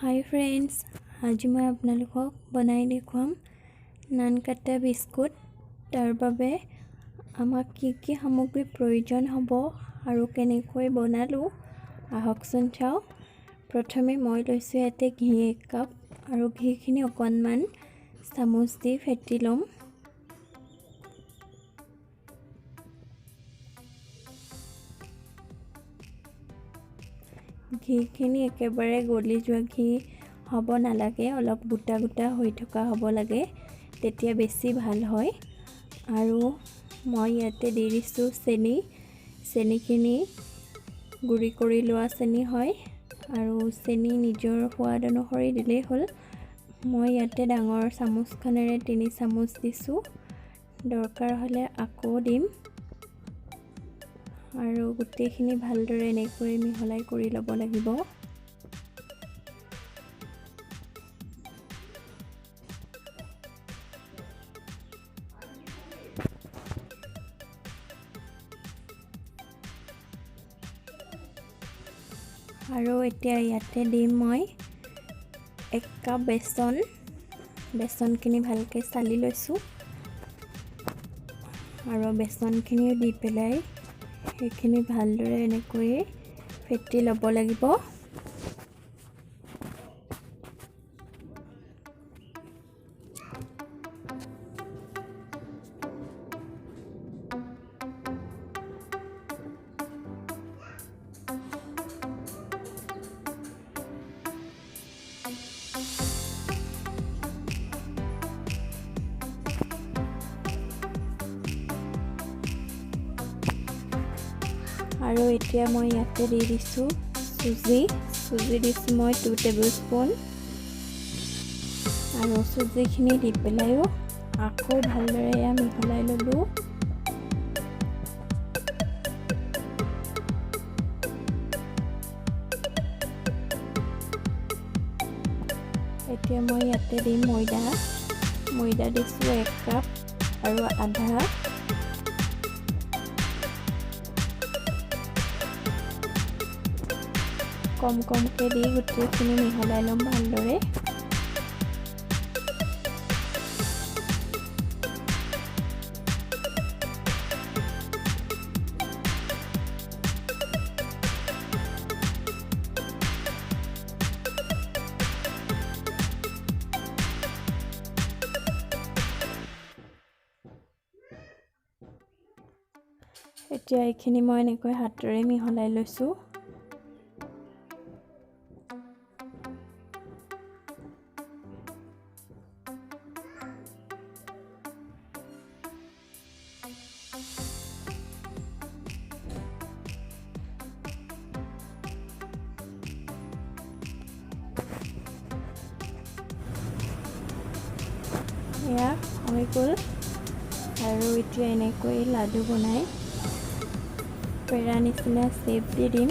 হাই friends, আজি মই আপোনালোকক বনাই দেখুৱাম নানকাটা বিস্কুট। তাৰ বাবে আমাক কি কি সামগ্ৰীৰ প্ৰয়োজন হ'ব আৰু কেনেকৈ বনালোঁ আহকচোন চাওঁ। প্ৰথমে মই লৈছোঁ ইয়াতে ঘি 1 কাপ আৰু ঘিখিনি অকণমান চামুচ দি ফেটি ল'ম। ঘিখিনি একেবাৰে গলি যোৱা ঘি হ'ব নালাগে, অলপ গোটা গোটা হৈ থকা হ'ব লাগে, তেতিয়া বেছি ভাল হয়। আৰু মই ইয়াতে দি দিছোঁ চেনি। চেনিখিনি গুড়ি কৰি লোৱা চেনি হয় আৰু চেনি নিজৰ সোৱাদ অনুসৰি দিলেই হ'ল। মই ইয়াতে ডাঙৰ চামুচখনেৰে 3 চামুচ দিছোঁ, দৰকাৰ হ'লে আকৌ দিম। আৰু গোটেইখিনি ভালদৰে এনেকৈ মিহলাই কৰি ল'ব লাগিব। আৰু এতিয়া ইয়াতে দিম মই 1 কাপ বেচন। বেচনখিনি ভালকৈ চালি লৈছোঁ আৰু বেচনখিনিও দি পেলাই সেইখিনি ভালদৰে এনেকৈয়ে ফেটি ল'ব লাগিব। আৰু এতিয়া মই ইয়াতে দি দিছোঁ চুজি। চুজি দিছোঁ মই 2 টেবুল স্পুন। আৰু চুজিখিনি দি পেলাইও আকৌ ভালদৰে এয়া মিহলাই ল'লোঁ। এতিয়া মই ইয়াতে দিম ময়দা। ময়দা দিছোঁ 1 কাপ আৰু আধা। কম কমকৈ দি গোটেইখিনি মিহলাই ল'ম ভালদৰে। এতিয়া এইখিনি মই এনেকৈ হাতেৰে মিহলাই লৈছোঁ। এয়া হৈ গ'ল। আৰু এতিয়া এনেকৈ লাডু বনাই পেৰা নিচিনা শ্বেপ দি দিম।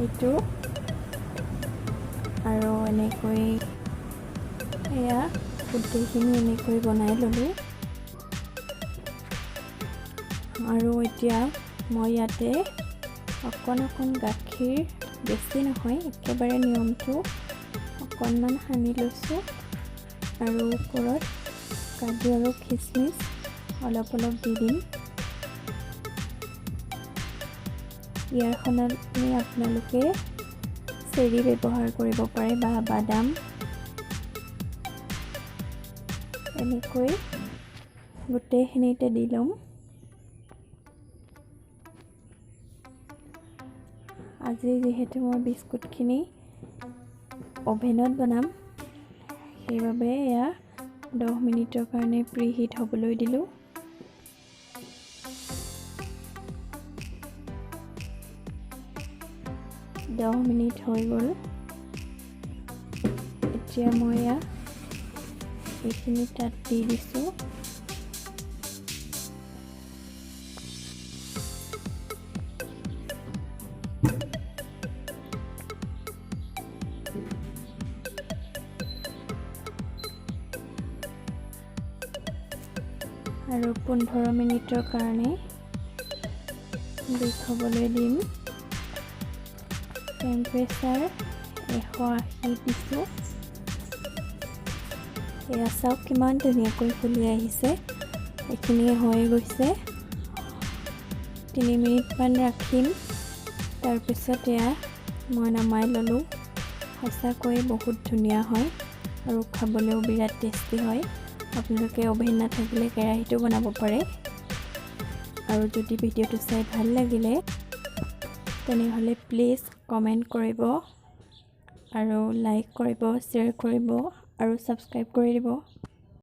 এইটো আৰু এনেকৈ এয়া গোটেইখিনি এনেকৈ বনাই ল'লোঁ। আৰু এতিয়া মই ইয়াতে অকণ অকণ গাখীৰ, বেছি নহয়, একেবাৰে নিয়মটো অকণমান সানি লৈছোঁ। আৰু ওপৰত কাজু আৰু খিচমিচ অলপ অলপ দি দিম। ইয়াৰ সলনি আপোনালোকে চেৰি ব্যৱহাৰ কৰিব পাৰে বা বাদাম। এনেকৈ গোটেইখিনিতে দি ল'ম। আজি যিহেতু মই বিস্কুটখিনি অভেনত বনাম, সেইবাবে এয়া 10 মিনিটৰ কাৰণে প্ৰি হিট হ'বলৈ দিলোঁ। দহ মিনিট হৈ গ'ল। এতিয়া মই এয়া এইখিনি তাত দি দিছোঁ। আৰু 15 মিনিটৰ কাৰণে বেক হ'বলৈ দিম। টেম্পাৰেচাৰ 180 দিছোঁ। এয়া চাওক, কিমান ধুনীয়াকৈ ফুলি আহিছে। এইখিনিয়ে হৈ গৈছে। 3 মিনিটমান ৰাখিম, তাৰপিছত এয়া মই নমাই ল'লোঁ। সঁচাকৈয়ে বহুত ধুনীয়া হয় আৰু খাবলৈও বিৰাট টেষ্টি হয়। আপোনালোকে অ'ভেন নাথাকিলে কেৰাহীতো বনাব পাৰে। আৰু যদি ভিডিঅ'টো চাই ভাল লাগিলে, তেনেহ'লে প্লিজ কমেণ্ট কৰিব আৰু লাইক কৰিব, শ্বেয়াৰ কৰিব আৰু ছাবস্ক্ৰাইব কৰি দিব।